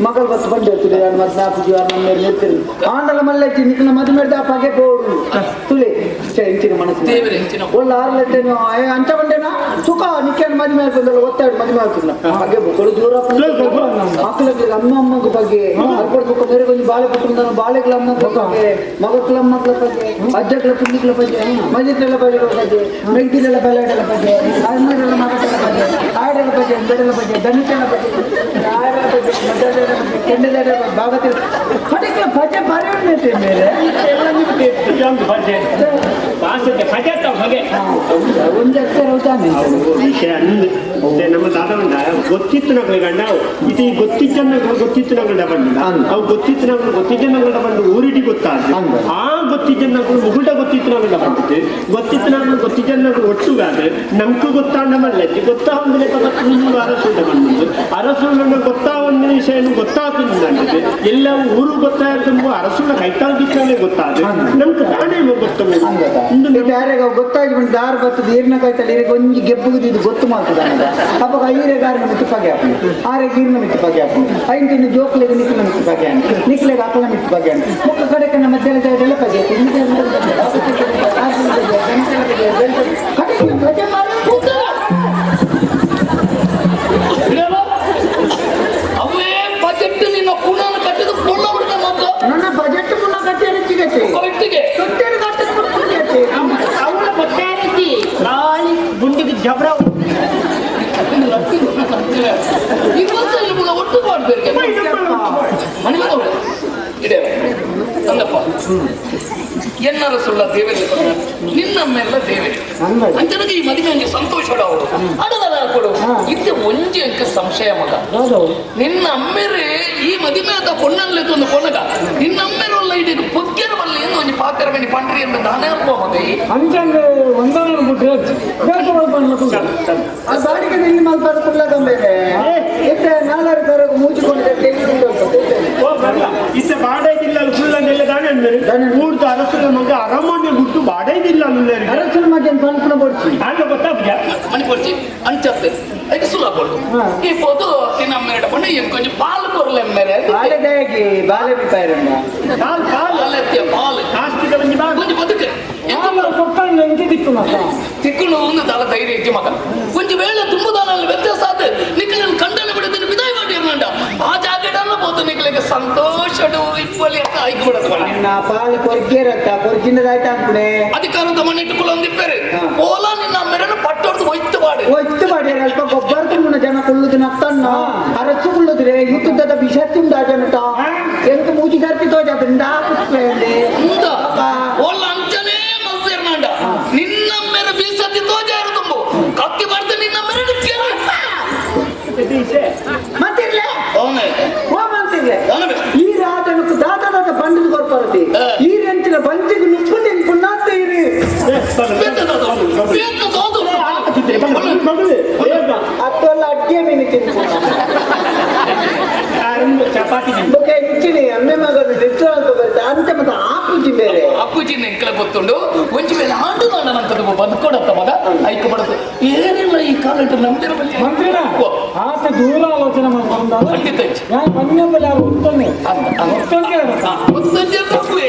ಮಗಲ್ ಬತ್ತು ಬಂದಿರ್ತೀರಿ ಮದ್ನ ಪೂಜೆ ನಮ್ಮ ನಿಲ್ತಿರಿ ಆಂಡಲ ಮಲ್ಲಜ್ಜಿ ನಿಕ್ನ ಮದುವೆ ಮಾಡಿದ ಪಗೆ ಬೋಡು ತುಳಿ ಛೆ, ಇಂಚಿನ ಮನಸ್ಸು ದೇವರೇ, ಇಂಚಿನ. ಒಳ್ಳೆ ಆರ್ಲೆಟ್ಟೇನು ಅಂಚ ಬಂಡೇನ ಸುಖ ನಿಕ್ಕೇನು ಮದುವೆ ಆಗ್ತದಲ್ಲ ಒತ್ತಾಡು ಮದುವೆ ಆಗ್ತದ ಹಾಗೆ ಬೊಕ್ಕಳು ದೂರ ಮಕ್ಕಳಿಗೆ ಅಮ್ಮ ಅಮ್ಮಗ ಬಗ್ಗೆ ಅರ್ಪಡ್ ಬೊಕ್ಕ ಬೇರೆ ಕೊಂಚ ಬಾಳೆ ಪುಟ್ಟುಂದನ ಬಾಳೆಗಳ ಅಮ್ಮಗಳ ಬಗ್ಗೆ ಮಗಕ್ಳ ಅಮ್ಮಗಳ ಬಗ್ಗೆ ಅಜ್ಜಕ್ಳ ಪುಣ್ಣಿಕ್ಳ ಬಗ್ಗೆ ಮಜಿತೆಲ್ಲ ಬಗ್ಗೆ ಬಗ್ಗೆ ಮೆಗ್ದಿಲೆಲ್ಲ ಬೆಲಾಡೆಲ್ಲ ಬಗ್ಗೆ ಅಣ್ಣರೆಲ್ಲ ಮಗಟೆಲ್ಲ ಬಗ್ಗೆ ಆಡೆಲ್ಲ ಬಗ್ಗೆ ಬೆಡೆಲ್ಲ ಬಗ್ಗೆ ದನಿತೆಲ್ಲ ಬಗ್ಗೆ ಆಡೆಲ್ಲ ಬಗ್ಗೆ ಮದ್ದೆಲ್ಲ ಬಗ್ಗೆ ಕೆಂಡದೆಲ್ಲ ಬಗ್ಗೆ ಭಾಗತಿ ಕಡೆಗೆ ಭಜೆ ಭಾರಿ ಉಂಟು ಮೇಲೆ ಎಲ್ಲ ನಿಮ್ಗೆ ಒಂದು ಭಜೆ ವಾಸತೆ ಭಜೆ ತಾವು ಭಗೆ ಒಂದು ಅಕ್ಷರ ತಾನೆ ವಿಷಯ ಅಂದ್ ನಮ್ಮ ದಾದ ಉಂಡ ಗೊತ್ತಿತ್ತು ನಗಲು ಗಂಡ ಇದು ಗೊತ್ತಿದ್ದನ್ನ ಗೊತ್ತಿತ್ತು ನಗಲ ಬಂಡ ಅಂದ್. ಅವು ಗೊತ್ತಿತ್ತು ನಗಲು ಗೊತ್ತಿದ್ದ ನಗಲ ಬಂದು ಊರಿಡಿ ಗೊತ್ತಾದ ಅಂದ್. ಆ ಗೊತ್ತಿದ್ದ ನಗಲು ಮುಗುಟ ಗೊತ್ತಿತ್ತು ನಗಲ ಬಂದಿತ್ತು ಗೊತ್ತಿತ್ತು ನಗಲು ಗೊತ್ತಿದ್ದ ನಗಲು ಒಟ್ಟುಗಾದ್ರೆ ನಮ್ಕು ಗೊತ್ತಾಂಡ ಮಲ್ಲಜ್ಜಿ ಗೊತ್ತಾ ಒಂದು ಅರಸುಂಡ ಬಂದಿದ್ದು ಅರಸುಂಡ ಗೊತ್ತಾ ಒಂದು ವಿಷಯ ಗೊತ್ತಾಗ್ತದೆ ನನಗೆ ಎಲ್ಲ ಊರು ಗೊತ್ತಾಯ್ತು ಅರಸುಂಡ ಕೈತಾಗಿದ್ದಾನೆ ಗೊತ್ತಾದ ನಮ್ಗೆ ತಾನೇ ಗೊತ್ತ ಇದು ಯಾರಿಗ ಗೊತ್ತಾಗಿ ಬಂದು ದಾರ ಬರ್ತದೆ ಈರಿನ ಕಾಯ್ತಲ್ಲ ಈರಿಗೆ ಒಂಜಿ ಗೆಬ್ಬುಗುದು ಇದು ಗೊತ್ತು ಮಾಡ್ತದೆ ಅಪ್ಪಗ ಈರೆ ಗಾರಿನ ಮಿತ್ತು ಪಗೆ ಹಾಪು ಆರೆ ಗೀರಿನ ಮಿತ್ತು ಪಗೆ ಹಾಪು ಐನ್ ತಿನ್ನು ಜೋಕ್ಲೆಗೆ ನಿಕ್ಲ ಮಿತ್ತು ಪಗೆ ಅಣ್ಣ ನಿಕ್ಲೆಗೆ ಅಕ್ಕಲ ಮಿತ್ತು ಪಗೆ ಅಣ್ಣ ಮುಖ ಕಡೆಗೆ ನಮ್ಮ ಮಧ್ಯದ ಪಗೆ ಕಡೆಗೆ ಭಜೆ ಮಾಡಿ ಕೂತಲ್ಲ. ಇಡಲ್ಲ? ಅವೇ ಬಜೆಟ್ ನಿನ್ನ ಪುನಃ ಕಟ್ಟಿದ ಪುನಃ ಬಿಡ್ತ ಮಾತ್ರ ನನ್ನ ಬಜೆಟ್ ಪುನಃ ಕಟ್ಟೆ ಸಿಗತ್ತೆ ಕರೆಕ್ಟಿಗೆ ತೊಟ್ಟೆಡು ಕಟ್ಟೆ ಸಿಗತ್ತೆ ಅವಳ ಗೊತ್ತಾಗಿ ಖಾಲಿ ಗುಂಡಿಗೆ ಜಬರ ಇವತ್ತು ಇಲ್ಲಿ ಮುಗ ಒಟ್ಟು ಮಾಡ್ಬೇಕು ಮನೆ ಇದೆ ತಂದಪ್ಪ ಎನ್ನರ ಸುಳ್ಳ ದೇವರಿಗೆ ನಿನ್ನಮ್ಮೆಲ್ಲ ದೇವರೇ ಹಂಗಾಗಿ. ಅಂಚನಗೆ ಈ ಮದುವೆ ಸಂತೋಷ ಅವರು ಅಡದಲ್ಲ ಕೊಡು ಇದು ಒಂಜಿ ಅಂಕ ಸಂಶಯ ಮಗ ನಿನ್ನ ಅಮ್ಮೆರೆ ಈ ಮದುವೆ ಆದ ಪೊಣ್ಣಲ್ಲಿ ಒಂದು ಕೊನಗ ನಿನ್ನ ಅಮ್ಮೆರಲ್ಲ ಇಡೀ ಪೊಗ್ಗೆರ ಬಲ್ಲ ಎಂದು ಒಂಜಿ ಪಾತ್ರ ಮೇಲೆ ಪಂಡ್ರಿ ಎಂದು ನಾನೇ ಅಲ್ಪ ಮಗ ಈ ಅಂಚಂದ್ರೆ ಒಂದೊಂದು ಬಿಟ್ರೆ ಆ ಬಾಡಿಗೆ ನಿಲ್ಲಿ ಮಲ್ಪಾದ ಕುಲ್ಲದಂಬೇರೆ ಇತ್ತೆ ನಾಲ್ವರು ಕರಗು ಮೂಜಿಕೊಂಡಿದೆ ತೆಗೆದುಕೊಂಡು ಹೋಗ್ತದೆ. ಓ ಬರಲ್ಲ ಇತ್ತ ಬಾಡೈದಿಲ್ಲ ಫುಲ್ ದಾನೆ ಅಂದ್ರೆ ಊರ್ದ ಅರಸರ ಮಗ ಅರಮನೆ ಬಿಟ್ಟು ಬಾಡೈದಿಲ್ಲ ಅಲ್ಲರಿಗೆ ಅರಸನ ಮಧ್ಯ ಪಂಪನ ಕೊಡ್ಸಿ ಆಗ ಗೊತ್ತಾಗ್ಯ ಮಣಿ ಕೊಡ್ಚಿ ಅಂಚತ್ತೆ ಅದಕ್ಕೆ ಸುಲ ಕೊಡು ಈ ಪೊದು ನಿನ್ನ ಅಮ್ಮೆರಡ ಪಂಡ ಕೊಂಚ ಪಾಲು ಕೊರಲೆ ಅಮ್ಮೆರೆ ಬಾಳೆದಾಗಿ ಬಾಳೆ ಬಿಪಾಯರಂಡ ಕಾಲ್ ಕಾಲ್ ಪಾಲೆತ್ತಿಯ ಪಾಲು ಆಸ್ತಿದ ಒಂಜಿ ಬಾಗ కొంచెం బతుకు ಕೊಟ್ಟಂಗೆ ಎಂಕಿ ದಿಕ್ಕು ಮತ್ತ ತಿಕ್ಕಳು ಒಂದು ತಲ ಧೈರ್ಯ ಇಜ್ಜಿ ಮಗ కొంచెం ವೇಳೆ ತುಂಬುದಾನಲ್ಲಿ ವ್ಯತ್ಯಾಸ ಆದ ನಿಖಲನ್ ಕಂಡನ ಬಿಡದಿನ ವಿದಾಯ ಮಾಡಿರ್ನಂಡ ಆ ಜಾಕೆಟ್ ಅಲ್ಲ పోತು ನಿಖಲಿಗೆ ಸಂತೋಷಡು ಇಪ್ಪಲಿ ಅಂತ ಆಯ್ಕೆ ಬಿಡದು ನಾ ಪಾಲು ಕೊರ್ಗೇರತ್ತ ಕೊರ್ಜಿನದಾಯ್ತ ಅನ್ಕುಡೆ ಅಧಿಕಾರದ ಮಣ್ಣಿಟ್ಟುಕೊಳ್ಳ ಒಂದಿಪ್ಪೇರು ಹಾ. ಓಲಾ ನಿನ್ನ ಅಮ್ಮೆರನ್ನು ಪಟ್ಟೊಡ್ದು ಒಯ್ತು ಬಾಡು ಒತ್ತು ಮಾಡಿ ಅಲ್ಪ ಗೊಬ್ಬರ ತುಂಬುನ ಜನ ಕುಳ್ಳುದು ನತ್ತನ್ನ ಅರಸು ಕುಳ್ಳುದ್ರೆ ಯುದ್ಧದ ವಿಷ ತುಂಡ ಜನಟ ಎಂತ ಮೂಜಿ ಸರ್ತಿ ತೋಜಾದ್ರಿಂದ ಇಂದ ಓಲ ಅಂಚನೇ ಮಲ್ಸಿರ್ನಂಡ ನಿನ್ನ ಅಮ್ಮೆರ ಬೀಸತಿ ತೋಜಾರು ತುಂಬು ಕತ್ತಿ ಮಾಡ್ತು ನಿನ್ನ ಅಮ್ಮೆರನ್ನು ಕೇಳ ಮತ್ತಿರ್ಲೆ ಅವನೇ ಓ ಮಂತಿರ್ಲೆ ಅವನೇ ಈ ರಾಜನకు ದಾದಾದ ಬಂಡದ ಕೊರ್ಪರತಿ ಈ ರೆಂಚಿನ ಬಂಚಿಗೆ ನುಪ್ಪು ತಿನ್ಪುನ್ನಾತ ಇರಿ ಅತ್ತೊಲ್ಲ ಅಡ್ಗೆ ಮೀನು ತಿನ್ಪುನ್ನ ಚಪಾತಿ ಬೊಕ ಇಂಚಿನಿ ಅಮ್ಮೆ ಮಗನು ರೆಸ್ಟೋರೆಂಟ್ ಬರುತ್ತೆ ಅಂತೆ ಮತ್ತೆ ಆಪುಜಿ ಬೇರೆ ಅಪ್ಪುಜಿ ಎಂಕಲ ಗೊತ್ತುಂಡು ಒಂಜಿ ಮೇಲೆ ಆಂಡು ನಾನಂತದ್ದು ಬದುಕೊಡತ್ತ ಮಗ ಐಕ ಬಡದು ಏನಿಲ್ಲ ಈ ಕಾಲಟ್ಟು ನಮ್ದಿರ ಬಲ್ಲಿ ಮಂತ್ರಿನ ಆತ ದೂರ ಆಲೋಚನೆ ಮಾಡ್ಕೊಂಡ ಖಂಡಿತ ಇಜ್ಜಿ. ಯಾರು ಪನ್ಯಂಬಲ್ಲಿ ಯಾರು ಒತ್ತೊಂದೆ ಅಂತ, ಅಂತ. ಒತ್ತೊಂದೆ ಒತ್ತೊಂಜೆ ತಪ್ಪುವೆ.